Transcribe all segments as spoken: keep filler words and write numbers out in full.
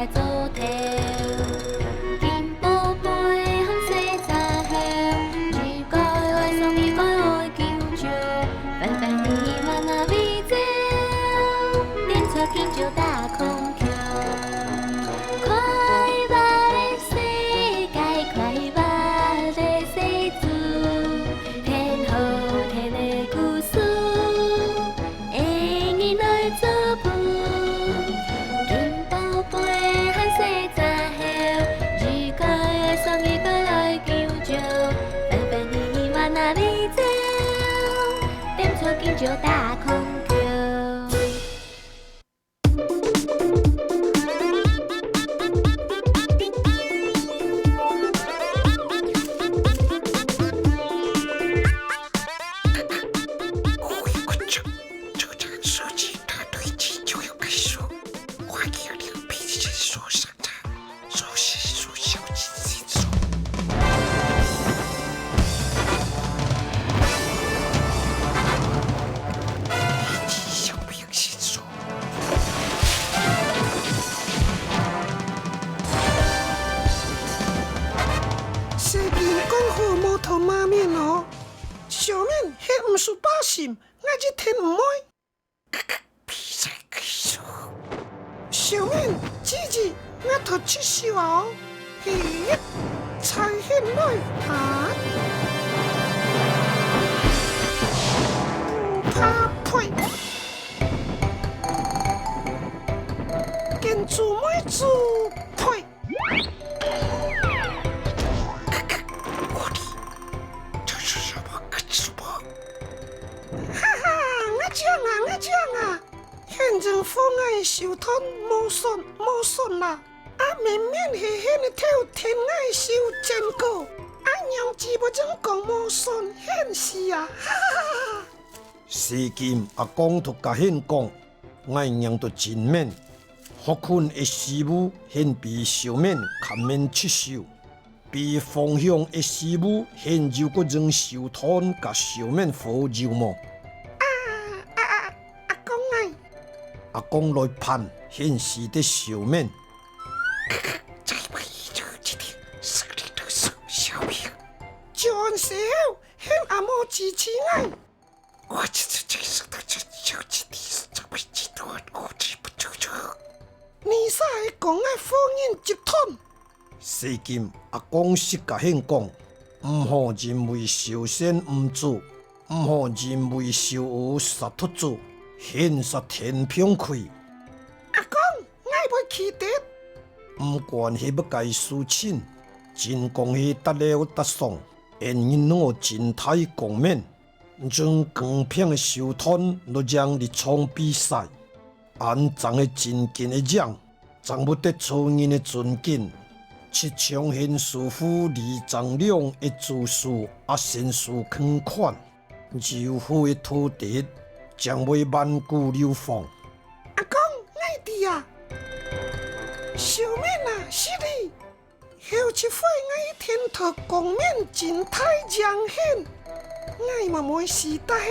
做頭。金寶貝和細隻猴，一個愛送，一個愛救救，分分你慢那飛走，踮出金蕉打孔。 快樂个世界，快樂个世界，聽好聽个故事，𠊎人來做伴。金寶貝和細隻猴，一個愛送，一個愛救救，分分你慢那飛走，踮出金蕉打孔。 細金講好無讀罵面哦。小明，係毋使擔心，𠊎一定毋會。 小明，姊姊，𠊎讀七首啊哦。嘿，再現來啊！不怕呸！跟豬妹豬呸！ 哈哈，𠊎講啊，𠊎講啊，現正放𠊎手段無算，無算啦！啊，明明係現頭天𠊎手剪過，啊，仰子不正講無算現時啊？哈哈哈哈！細金阿公讀甲現講，𠊎仰讀真面，學訓个時務現比小面較面出手。 比方向个時務，現有个人手段甲小面好有無？啊，啊，啊，阿公哎！阿公來辦，現時得小面。再會一次，一定勝利得勝，小明。轉時候，現阿嬤支持𠊎。 你煞係講𠊎婦人集團。細金阿公識甲現講，毋好認為小仙毋做，毋好認為小鵝殺脫做，現殺天平氣。阿公，𠊎會記得。毋管係麼个事情，真講係逐料逐爽，恩人攏有真大功面。 用光明个手段來贏一場比賽，恁樣个真經个贏，正會得著人个尊敬。就像現師傅李正亮个祖師阿仙師仝款，有好个土地，正會萬古流芳。阿公，𠊎知啊！小明啊，失禮！ 後一回𠊎一定著光明正大贏現，𠊎嘛毋會輸忒現。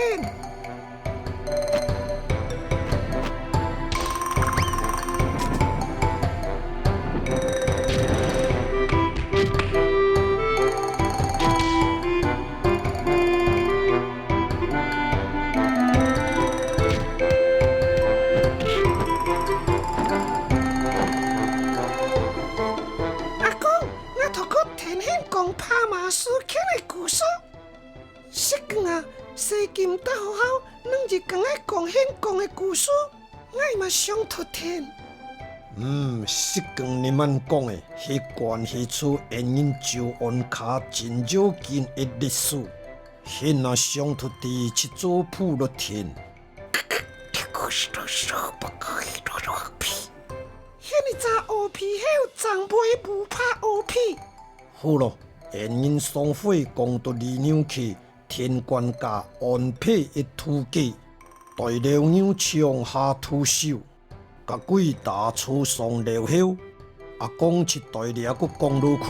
阿公， 𠊎頭殼聽你講白馬事件个故事。失敬啊，細金在學校，你一工愛講現講个故事，𠊎嘛想著聽。嗯，失敬你慢講个，係關係著恩人周安卡真要緊个歷史，現若想著知去做譜來聽。 現一隻烏皮猴正會毋怕烏皮。好咯，恩人上回講到李牛去，天官家安排个土雞，代了牛搶下土手，甲鬼打草上了後， 阿公就代這个講落去。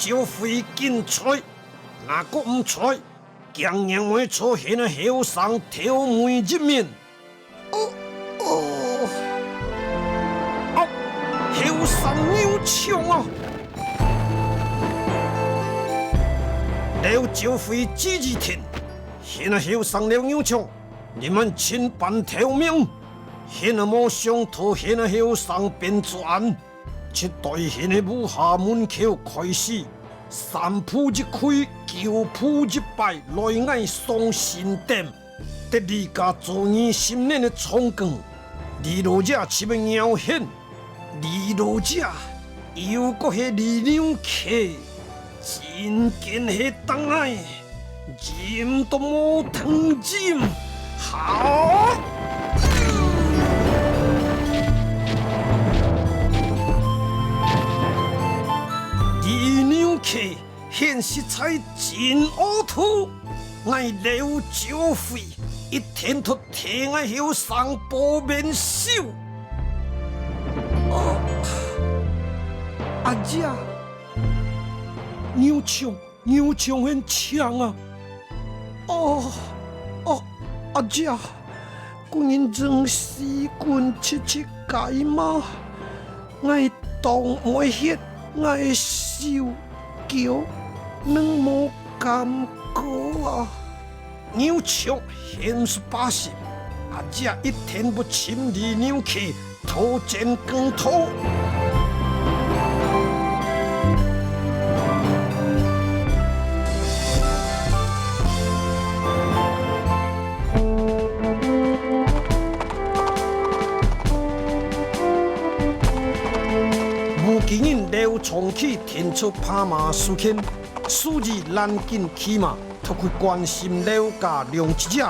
朝暉緊在，若个毋在，驚人會坐現啊後生頭尾一面。哦，哦，啊，後生牛場啊！劉朝暉指一停，現啊後生劉牛場，你們盡半條命，現啊無想到現啊後生變做恁。 七代現个屋下門口開始，三步一跪，九步一拜，來𠊎送神殿。得你家做二十年个長工，你老姐就愛咬癢，你老姐又過係李娘舅。 真經係當𠊎忍到無通忍。好！李娘舅現實在真惡毒，𠊎劉朝暉一定著替𠊎後生報冤仇。哦，阿姐，牛場 牛場現請啊！哦，哦，阿姐，古人正死君七七解嘛，𠊎當毋會歇，𠊎手腳能無感覺啊！ 牛場現實百姓，阿姐一定會尋李娘舅討錢公道。無幾日，劉長啟聽著拍馬事件，隨即攔緊騎馬， 脫去關心劉家兩姊姊。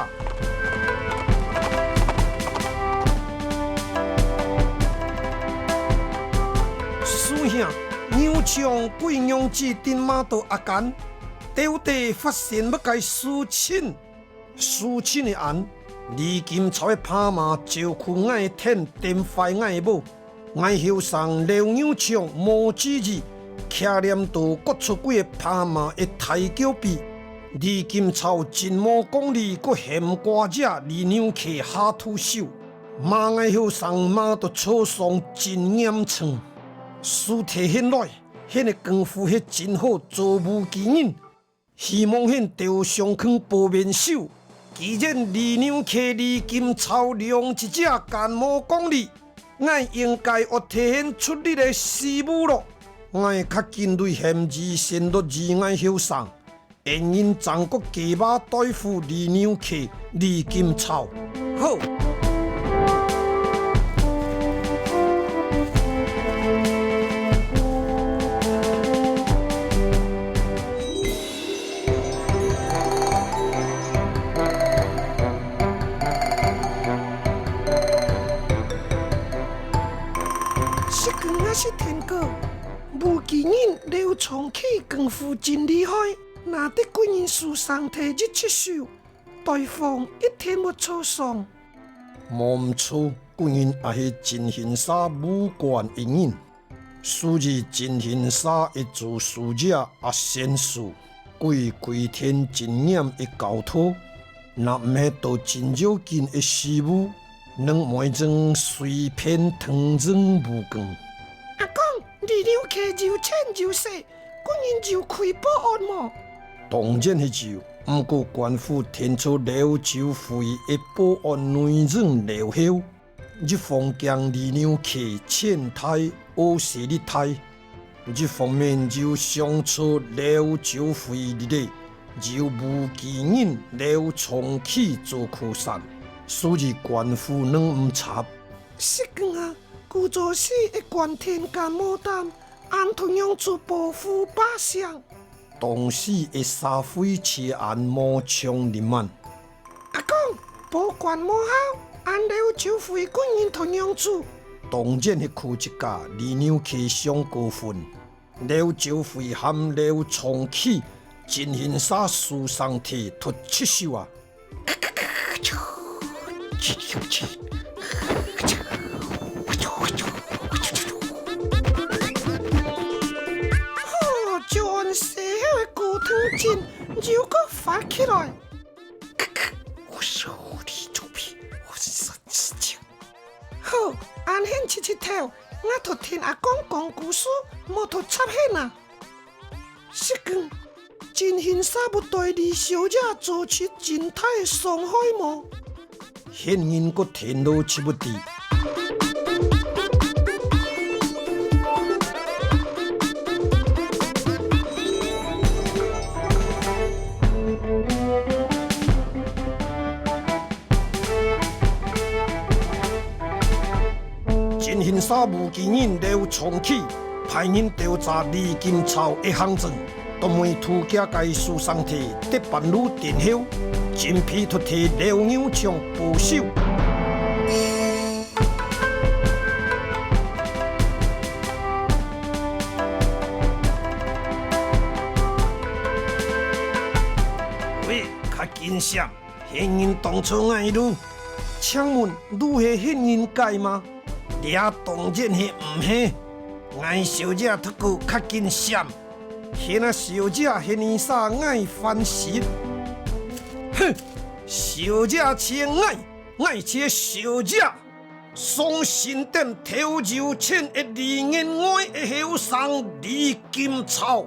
師兄，牛場鬼娘子振馬到阿間，到底發生麼个事情？事情个恁，李金朝个拍馬招呼𠊎，添電壞𠊎个母。 𠊎後生劉牛場無注意，騎黏到各出鬼个拍馬个大轎尾。李金朝真無講理，閣嫌寡姐李娘舅下毒手，罵𠊎後生罵到挫傷真嚴重。事體現來，現个功夫係真好做無幾日， 希望𠊎兜相共報冤仇。既然李娘舅、李金朝兩姊姊敢無講理，𠊎應該愛替𠊎出力个時務咯。𠊎較緊對嫌疑先落於𠊎後生，𠊎人正過計畫對付李娘舅、李金朝。 好。實梗也係天哥，無幾日劉長啟功夫真厲害，若得古人受傷忒一隻手， 對方一定會受傷。無毋著，古人也係真行社武館个人，所以真行社个做事者阿仙師，佢規定真嚴个教導，若毋係到真要緊个時務，能毋會正隨便斷正武功。阿公，李娘舅有錢有勢，古人有開保安無？當然係有， 毋過官府聽著劉朝暉个保安內應劉後，一方驚李娘舅錢大、惡勢力大，一方面又想著劉朝暉這個有無幾日劉長啟做靠山，所以官府能毋插。實梗啊，古早時个官天敢無膽，恁樣做保護百姓。 當時个社會治安無像這滿。阿公，保官無效，恁劉朝暉个人同樣做。當然係靠自家，李娘舅傷過分。劉朝暉和劉長啟，真行社受傷忒忒七手啊！ 好，就恁親，又過發起來。好，恁現直直頭，𠊎討聽阿公講故事，莫討插現啊。 失敬，真恨煞會對李小姐造成真大个傷害無？現任个田螺食不知。 真恨煞無幾日劉長啟派人調查李金超个行蹤，到尾途家个樹上地得半路電後，準備討替劉牛將報仇。喂，較緊閃！ 現任擋著𠊎路，請問路係現任个嗎？這當然係毋係。𠊎小姐透過較緊閃，現啊小姐係你煞𠊎煩死。哼，小姐係𠊎，𠊎係小姐。上新店頭有錢个李員外个後生李金超。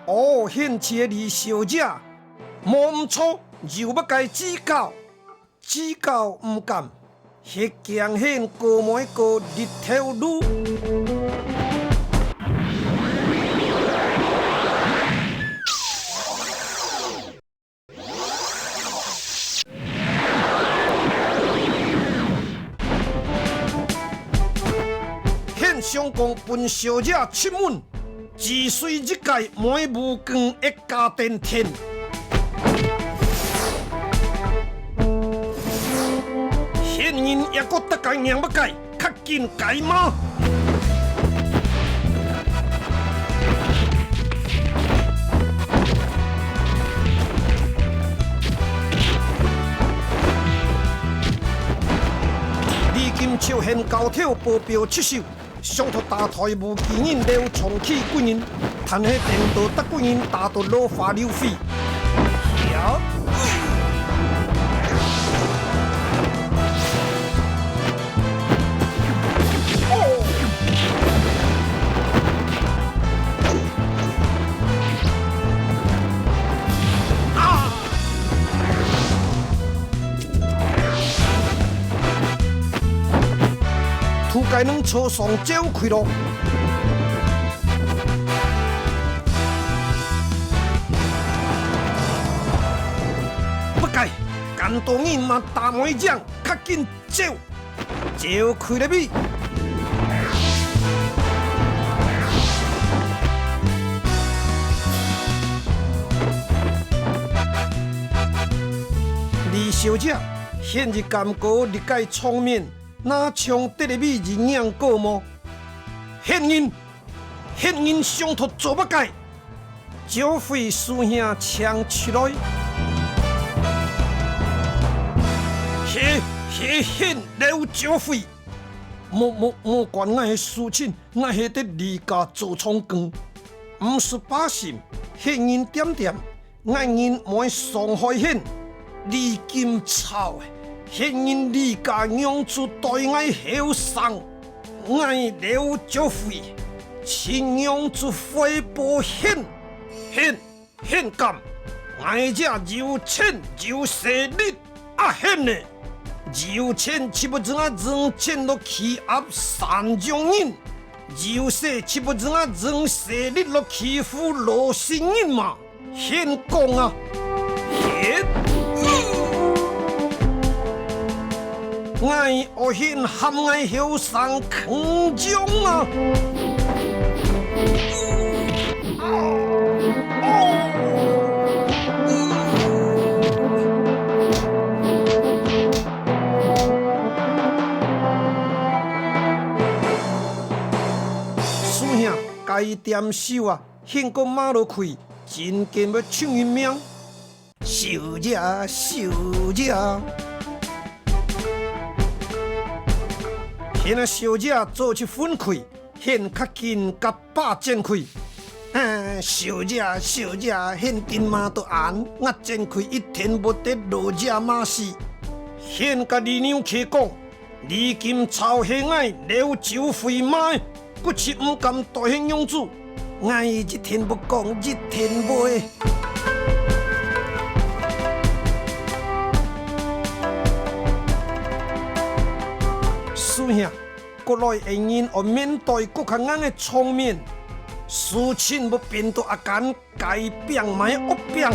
哦，現係李小姐。 無毋著，有麼个指教？指教毋敢，係驚現過無一個日頭路。現相公分小姐出門， 只隨一個無光个家庭天。現任也過得个仰般个，較緊个嘛！李金超現交頭保鏢出手， 想討打退無幾日劉長啟个人，但係顛倒得个人打到落花流血。呀！哦！啊！ 渡該人坐上走開咯。不該，敢多人嘛打妹將，較緊走！ 走開了咪！李小姐，現在感覺這個場面，若像在這位已經過無？現任 現任想討做麼个？招會手下請出來。嘿，嘿，嘿，劉招會！莫，莫，莫管𠊎个事情，𠊎係在李家做長工。毋使擔心，現任恬恬， 𠊎人毋會傷害你。李金超，係你李家仰子對𠊎後生，𠊎劉朝輝，盡仰子回報你。你，你敢，𠊎這有錢有勢力啊你呢！有錢就會整啊整錢落去壓山上人，有勢就會整啊整勢力落欺負老實人嘛！ 你講啊，你，𠊎愛你喊𠊎後生強壯啊！手下該點手啊， 你過罵落去，真經會出人命。小姐，小姐。你啊小姐做出分開，你較緊甲把展開。啊，小姐，小姐，現今嘛都恁，𠊎真虧一天無得落姐罵死。現甲李娘客講，李金朝係𠊎撩酒會罵，故此毋敢代現娘子。𠊎一定會講，一定會。師兄， 過來个人愛面對國家硬个場面，事情會變到阿簡該病埋惡病。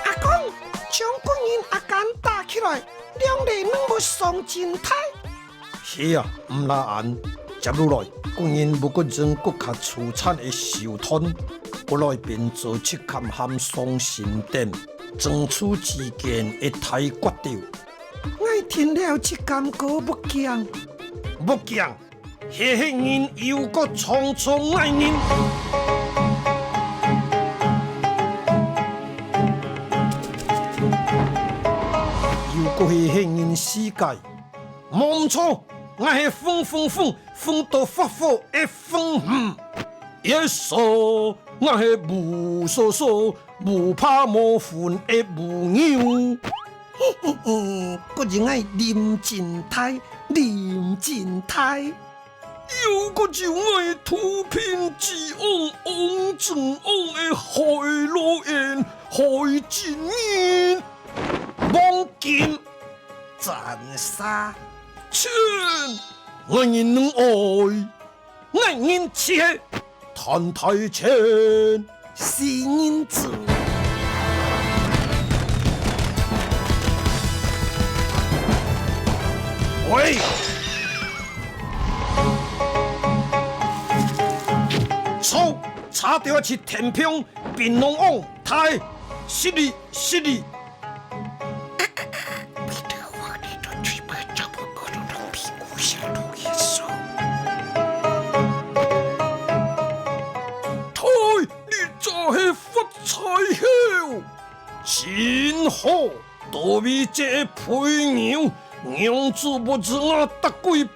阿公，將國人阿簡打起來，兩个人會傷真大。係啊，毋拉恁，接落來，國人會過用國家出產个手段，過來變做七崁和傷心點，爭取之間个大決鬥。 𠊎聽了就感覺毋驚。毋驚，係，係人又過創造𠊎人。又過係，係人世界。無毋著，𠊎係風風風，風到發火个風。Yes sir，𠊎係無所所， 無怕無份个無牛。國人愛啉真大，啉真大。又過就愛土平之王，王中王个海老菴，海真人。黃金、鑽石、錢，𠊎人兩愛。 𠊎人就係貪大錢。死人子。喂！操！差點去天平，檳榔王，大！失禮，失禮！ 忒，你這係發財猴！真好，多謝這个肥牛，娘子毋知𠊎得幾杯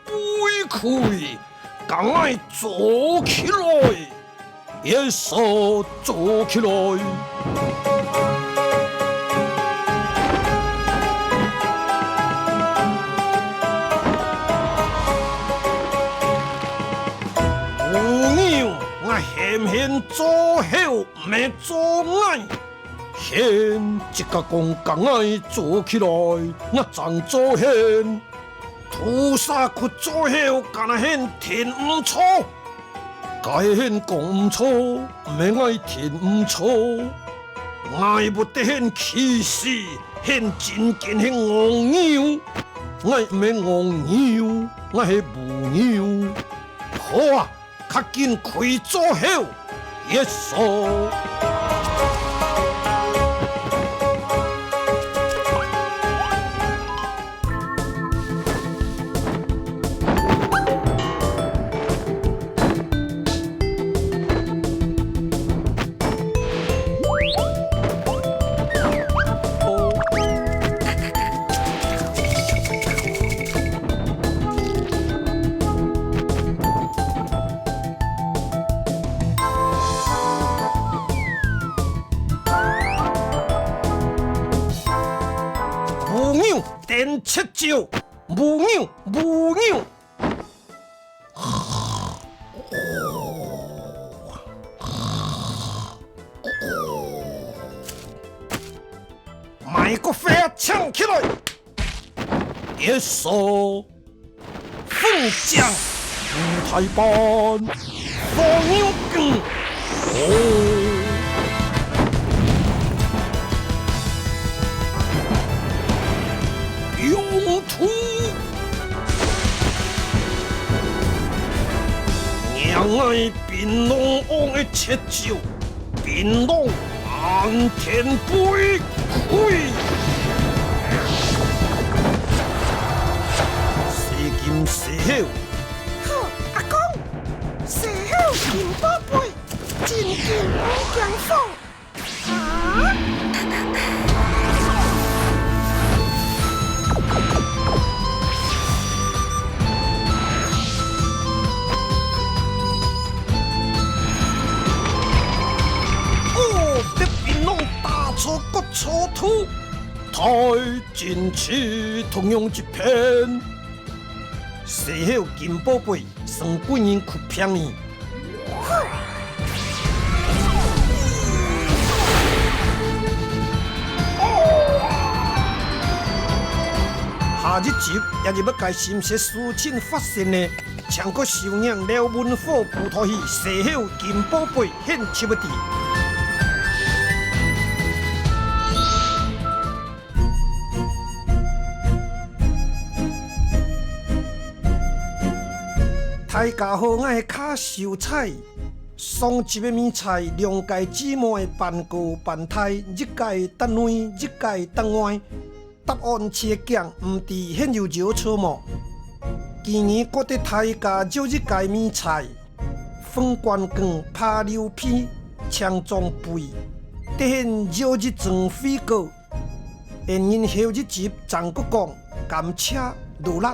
氣，共𠊎做起來！ Yes sir，做起來！牛，𠊎喊喊做猴，毋係做𠊎。喊，自家講共𠊎做起來，𠊎正做喊。 屠殺窟做猴，敢係喊天毋錯？該喊講毋錯，毋係𠊎天毋錯。𠊎會得喊氣死，喊真經係戇牛。𠊎毋係戇牛，𠊎係無牛。好啊， 較緊去做猴，Yes sir！無牛等七招，無牛，無牛。買个花請起來。Yes sir。 鳳將，五台班，火牛梗，哦，勇突，鳥 𠊎檳榔王个絕招，檳榔滿天飛，嘿！細金細猴。好，阿公，細猴金寶貝，真金毋驚火。 啊！哦，這檳榔打錯角錯圖，太真實，同樣一片。細猴金寶貝， 算歸人去騙你。下一集，也係愛該心事事情發生呢，請各收看廖文虎舞台戲《細猴金寶貝》，現集个。 大家好，𠊎係卡秀才。上集个謎猜，兩個姊妹半高半大，一個佇內，一個佇外。答案切驚，毋知現有搖錯無？今日過得大家又一個謎猜，粉管梗怕溜皮，青裝背，得現搖一陣飛過。 恩人後一集正過講，感謝勞力，